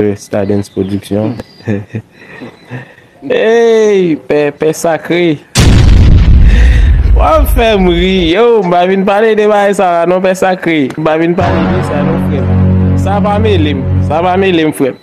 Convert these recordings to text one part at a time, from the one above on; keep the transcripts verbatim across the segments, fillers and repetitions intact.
Stardens Production. Ey, pè, pè sakre. W ap fè m ri. Yo, m pa vin pale de bagay sa a non, pè sakre. M pa vin pale de sa non, frè m. Sa pa mele m. Sa pa mele m, frè m.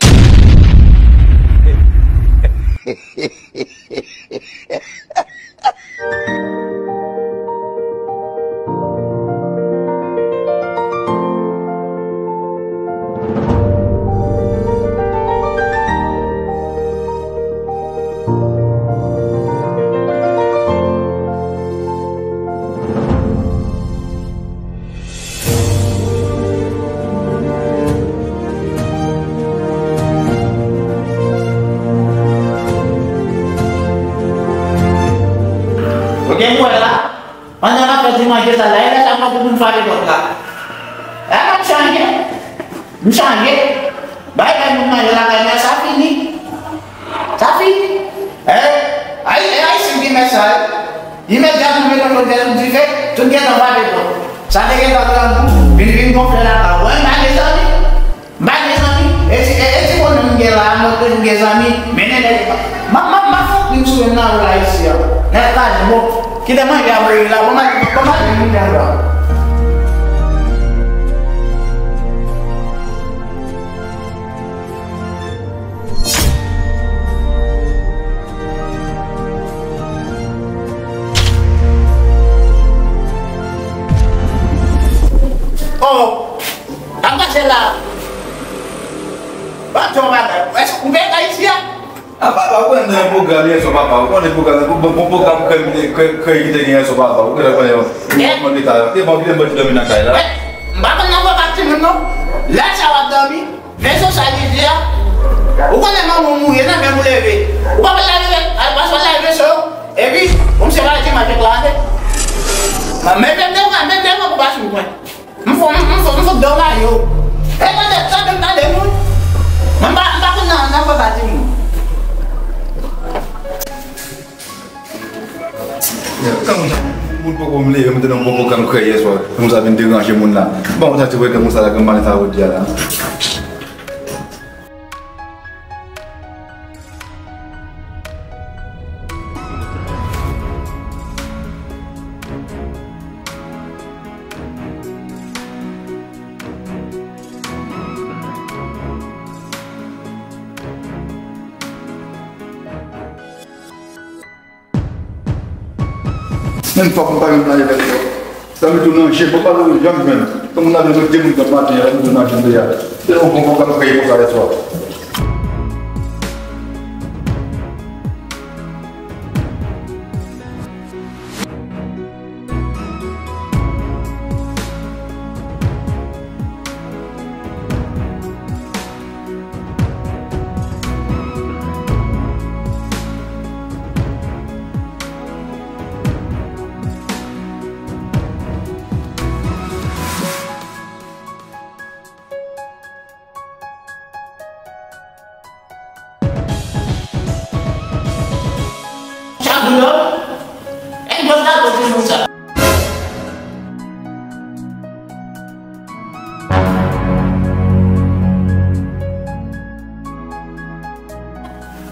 Ok, m wè la. Pandan n ap fè ti manje sa la, e lè sa m wè pou moun frape pòt la. E m ap chanje. M chanje. Bay, bay moun manje lakay mwen, sa fini. Sa fini. E, ay, e Ayisyen ki mèt sa, wi. Imedyatman, mete yon lòt dèyè sou dife, tout gentan frape pòt. Sa te gentan grangou, vin, vin gonfle lakay. Mwen, m pa gen zanmi. M pa gen zanmi. E ti, e, e ti bonòm m gen la a, montre m gen zanmi. Mennen nèg. M ap, m ap, m ap fè krim sou menm nan rou la isi a. Nèg kraze, bon. Kite manje a voye la. Bon, manje, bon, manje, manje a la. Oh! Sa k pase la? Patwon bagay. Èske ou gen kay isi a? A papa, ou konnen nan yon pwogram yè swa papa. Ou konnen pwogram, bon, bon pwogram krèm, krèm, krèm ki te gen yè swa papa. Ou konnen, konnen, eh, mwen te ta, te bon, kite mwen ti dòmi nan kay la. Eh, m pa konn nan pwogram timoun non. Lè sa w ap dòmi. Men se sa li di a. Ou konnen manman w mouri nan menm ou leve. Ou pa pral lave, al pa pral lave veso yo. Epi, ou misye pa rete manje klate. Men, men, men, men, men, men, pou pa sou mwen. M fò, m, m fò, m fò dòm a yo. E tande, tande, tande nou. Mwen m pa, m pa konn nan, nan fò pa di nou. Yo, kòman sa, moun poko m leve, m te nan poko kòm krè yè swa. Moun sa vin deranje moun la. Bon, sa te wè kòman sa la, kòm maten sa yo di a la. Menm fòk m pa menm nan evènman. Sa met ou nan je, fòk pa nou janm jwenn. Kòm moun ap jwenn de moun nan maten, ap met ou nan je de a. Se yon bon pwogram kreye konsa yèswa. Chak jou yo, e dòs la kote nou sa.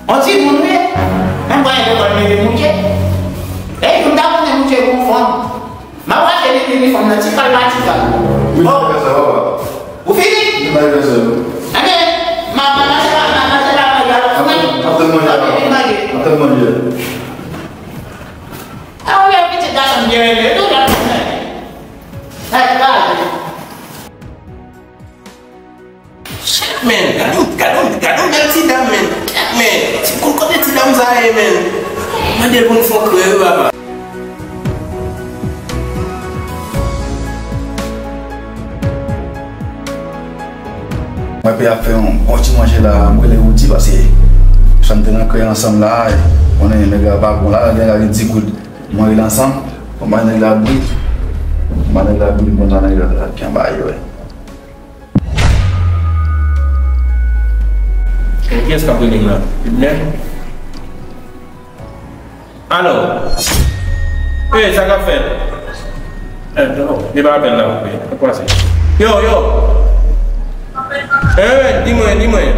On timoun wi, menm pa gen lekòl mete mouche. E pou m ta konnen mouche pou fanm. M ap rache li, li, li fanm nan, ti kal pa ti kal. Wi, oh. Ou fini? Li pa yon sèl. Ebyen, ma, ma, mache la, ma, mache la, ma, ma, ma, ap tann manje a, ap tann manje. A, ou wè pitit gason m byen rele, tou lè mwen. Nèg kraze. Shit, man. Gade yon, gade yon, gade yon bèl ti dam, man. Shit, man. Ti konn kote ti dam sa ye, man. Mande l pou n fè yon krè, wi, papa. Mwen pe ap fè yon bon ti manje la, mwen rele Woody, paske sa n te nan krè ansanm la, konnen nèg la pa bon la, nèg la gen di goud, mwen rele ansanm, mwen ba nèg la bri, mwen ba nèg la bri, mwen ba nèg la bri, mwen ba yo, wi. Kiyès k ap rele m la? Edner? Alo? Ey, sa k ap fèt? Eh, non, li pa apèl la, wi. Sa k pase? Yo, yo! Eh, di mwen, di mwen.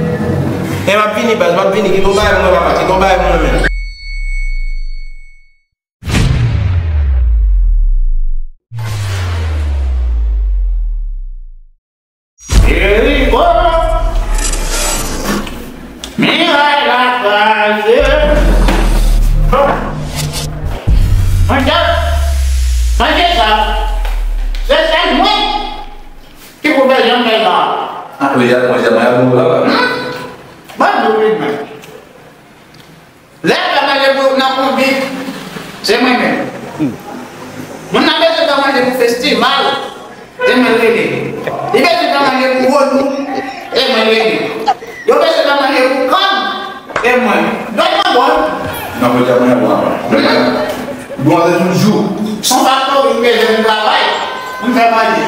E m ap vini, baz, m ap vini. Kite yon bagay pou mwen, papa. Kite yon bagay pou mwen, menm. Jeriko, miray la kraze. Manje, manje sa. Se sèl mwen ki pou fè jan fè la. Ah, wi, ya, manje, manje, bon, la, la. Hmm? Bon, wi, men. Lè yo fè manje pou nan konbit, se mwen menm. Moun nan bezwen fè manje pou festival, se mwen l rele. Li bezwen fè manje pou vodou, se mwen l rele. Yo bezwen fè manje pou kann, se mwen. Dòt mwen bon. Non, mwen te mwen bon. Bon, ale toujou. Son faktori m bezwen pou travay, pou m fè manje.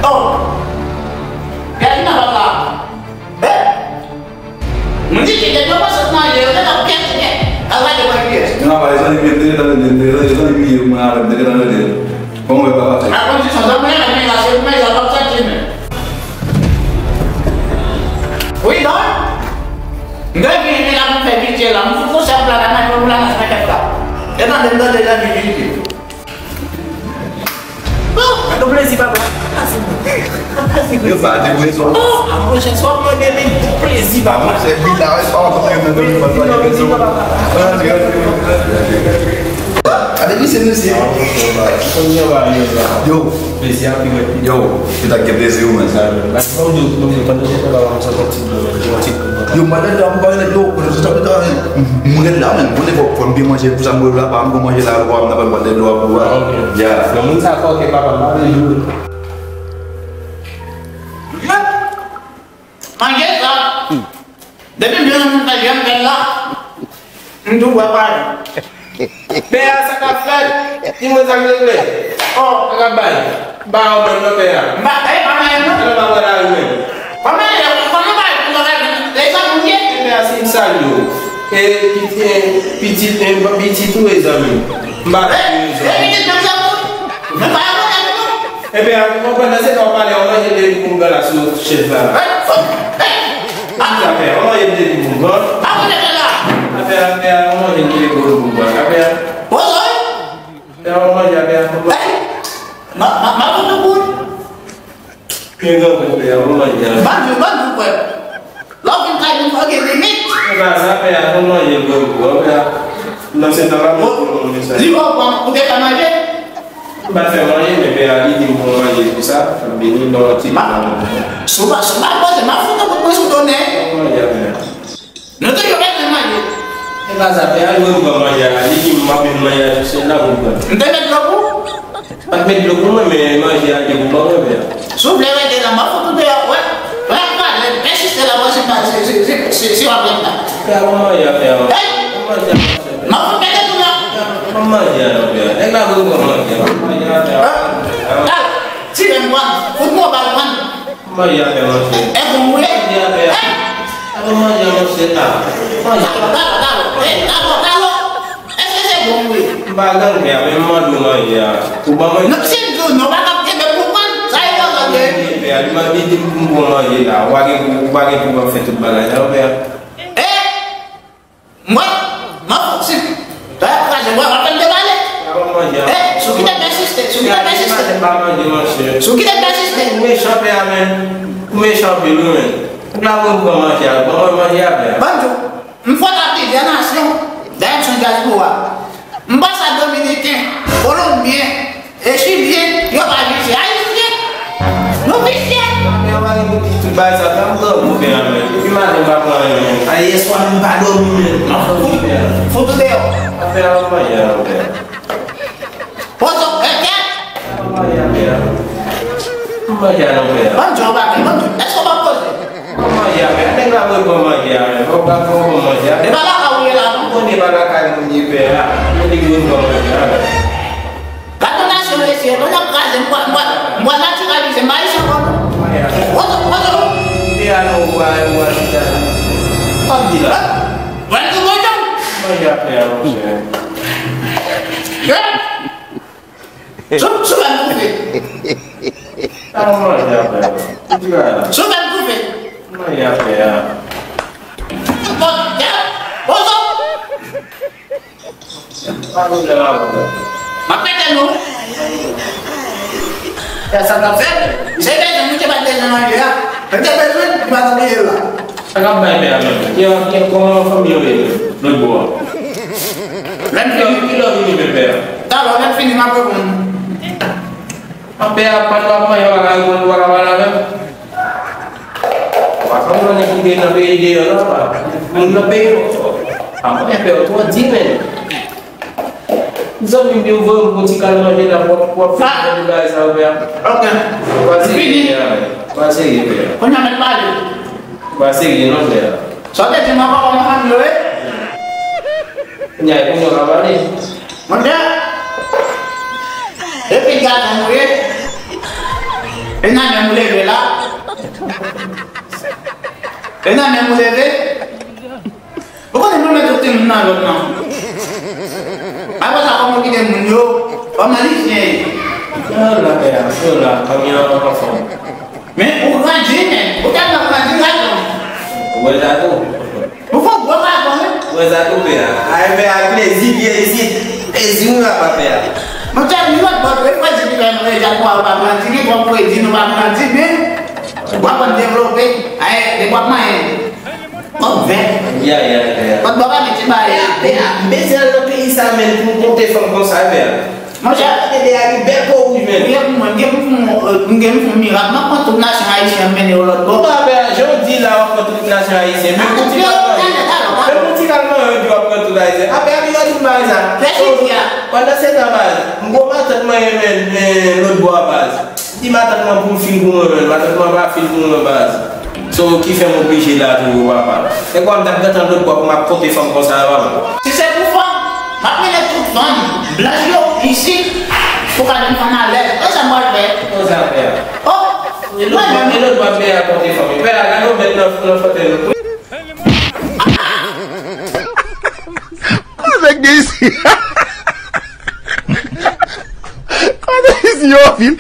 Oh! Gade nan papa. Eh! Mwen di ke depi yo pase nan lye yo, depi yo pèse, al gade mwen kiyès. Mwen ap pale zanmi m, te gentan rele, te gentan rele zanmi m ye, mwen avè m, te gentan rele. Kòman w wè papa te? A kondisyon, zanmi m la, men la, se mwen, la, p ap santi menm. Wi, non? M te vin la pou m fè pitye la, m fout konsèp la, la, nan yon la, nan fè kèk la. E tande, m tande zanmi m pitye. Oh, gade plezi papa. Yo pa di mwen sa. Oh, a monchè, sa w ap mande li pou plezi papa. Monchè, vin la, wè, sa w ap mande mwen, mwen, mwen, mwen. Gade misye, mesye. Yo. Plezi a pi rèd. Yo, se ta gen plezi ou menm. Yo, madan dam, ba nèg yo, mwen rèd la, men mwen fò, fò m byen manje, pou sa mwen la, pa m gon manje la, lwa m nan ban manje la, lwa pou a. Ok. Ya. Nan moun sa kòke papa, m pa vle jwe. Manje sa. Depi m jwenn moun fè jèm fè la. M tou wè pa. Pè a, sa k ap fèt? Di mwen sa k regle. Oh, sa k ap bay? M pa wè w menm non, pè a. M pa, eh, pa menm non. Alò, pa wè la, ou menm. Kòman e, kòman bay pou bagay, e sa pou ye? Pè a, se m salye w. E, pitit, e, pitit, e, pitit ou, e zanmi. M pa, eh, e pitit menm sa pou. Men pa yon bagay pou nou. Ebyen, ou konprann, nan se tan w pale, w manje depi boumgan la sou chèz la. Hey, hey, hey. Sa fè, w manje depi boumgan. Pa konn rete la. Apè, apè, w manje depi boumgan. Apè. Pozo. Apè, w manje, apè. Hey. Ma, ma, ma konn nou kout. Pi gran konpè, w manje. Bann jou, bann jou, frè. Lè w vin kay moun, fò gen limit. Ou ka sa fè a, nou manje l gwo gwo, fè a. Nan se tan la, mwen pou mwen sa. Li bon, bon, ou te ka manje? M pa fè manje, men pè a, li di m pou manje pou sa, m vini, non, ti. Ma, sou pa, sou pa poze, m ap fout ou kout pwen sou donnen. Mwen manje avè a. Nou toujou renmen manje. E pa sa, pè a, li mwen pran manje a, li di m m ap vin manje a, se la pou pran. M te met dlo pou ou? Pa t met dlo pou mwen, men manje a te pou ban mwen, pè a. Si w vle rete la, m ap fout ou deyò, wè. Wè, m ap pale, pèsiste la, mwen se pa, se, se, se, se, se w ap ret la. Pè a, ban manje a, pè a. Hey! Ban manje a, pè a. M ap fout mete tou la. Ban manje a, non, pè a. Nèg la vre, ban manje a. Ban manje a, pè a. Hein? Al, tire m pran, fout mwen bal pran. Manje a fè manje. E bon, wi. Manje a fè. Hey! Alò manje a, manje a. Manje. Talò, talò, talò. Hey, talò, talò. Èske se bon, wi? M pa gang, pè a, men m mande w manje a. Ou ban mwen. Non, si m di w non, pa t ap kenbe pou pran. Sa e yon zòt de. Pè a, li mande di m pou m pran manje la. Ou pa gen pou, ou pa gen pou w ap fè tout bagay la, non, pè a. Eh! Mwen, m ap fon si. Lè y ap kraze, mwen, w ap fè m debale. Eh, si w kite pèsiste, si w kite pèsiste. M pa manje, monchè. Si w kite pèsiste. Ou mechan, pè a, men. Ou mechan anpil, wi, men. Ou la pou m pran manje a, ban mwen manje a, pè a. Bann jou. M fòt ap viv nasyon, dayè m se yon dyaspora. M pase a Dominiken, Kolonbyen, e Chilyen, yo pa visye. Ayisyen, nou visye. Yo pa gen pou tout bagay sa, fè m grangou, pè a, men. Depi maten, m pa pran anyen, men. A, yè swa, m pa dòmi, men. M ap fout, fout ou deyò. Afè a, manje a, pè a. Pozo, kèt. Manje a, pè a. Manje a, non, pè a. Bann jan bagay, bann jan. Èske w pa poze? Manje a, pè a. Nèg la vre pran manje a, men. Fò w ka pran manje a. E pa la ka ou ye la, non? Konnen pa lakay moun ye pè a. Konnen gwo zòm pè a. Gade nasyon mesye, nou ap kraze, m pral, m pral, m pral natiralize, m pa ayisyen ankò non. Wozo, wozo. Pè a non, ou pa, ou pa chita. Sa m di la. Wè nou bon jan. Manje apre a, monchè. Yeah. Sou, sou fè m toufe. Sa mwen manje apre a. Ou di la. Sou fè m toufe. Manje apre a. Bon, yeah. Wozo. M ap pete nou. Sa n ap fè? Se bezwen moun ki pa t bezwen manje a. Mwen te bezwen, li pa t bliye la. Sa k ap bay pè a menm? Ki, ki, kòman fanmi yo ye lòt bò a? Lè n fini, ki lè w vini, pè a? Talè, lè n fini, m ap reponn. An pè a, pandan w ap manje, w pa ka reponn, w pa ka pale avè m. Ou pa konn moun ki te nan peyi deyò la, pa. Moun nan peyi yo. A mwen, pè, ou twò di, men. Zanmi m di ou voye m pou ti kal manje la, w ap, w ap fè manje bagay sa yo, pè a. Ok. Pa serye, pè a. Pa serye, pè a. Kounye a mèt pale. Pa serye, non, pè a. Sa w te di m ankò kòman fanmi yo ye? Kounye a, kounye a w ka pale. Monchè, epi gason ou ye, e nan menm ou leve la, e nan menm ou leve. Ou konnen mwen met tout timoun nan lòt nan. Apre sa, kòman w kite moun yo, kòman li fè? Yo la, pè a, yo la, fanmi an anfòm. Men ou grandi, men. Ou tèlman grandi, gason. Ou wè sa tou? Ou fè yon gwo gason, wi. Ou wè sa tou, pè a? Ay, pè a, plezi vye isit. Plezi, wi, papa, pè a. Monchè, yon lòt bò, wi, fredi ki fè nou rejè kwa, ou pa grandi, gen twòp fredi, nou pa grandi, men w ap konn devlope. Ay, depi w ap manyen. Kòb vè. Ya, ya, ya. Kòb bò pa gen ti bagay. Pè a, pè a, m bezwen al nan peyi sa, men, pou m pote fanm konsa, pè a. Monchè, gade de a li bèl po wouj, men. Ou gen pou mwen, m gen pou fè yon, euh, m gen pou fè yon mirak. M ap pran tout nasyon ayisyen, m mennen yo lòt bò. Non, pè a, jan w di la, w ap pran tout nasyon ayisyen. Men pou ti kalman, men pou ti kalman, yo di w ap pran tout ayisyen. Apre, apre, yo di m bagay sa. Fè chiti a. Pandan se tan, baz, m gwo matant mwen, men, men, lòt bò a, baz. Di matant mwen pou l fin pou mwen menm, matant mwen pa fin pou mwen baz. So, ki fè m oblije la toujou, papa. E kwa m t ap gentan lòt bò pou m ap pote fanm konsa, papa. Si se pou fanm, m ap mennen tout fanm blanch yo isit pou ka vin fanm alèz. E sa m pral fè? Konsa fè a. Oh! E lòt bò, e lòt bò a pè a pote fanm. Pè a, gade w mèt nan, nan fòtèy nou. Kote k gen isi? Kote isi yo vin?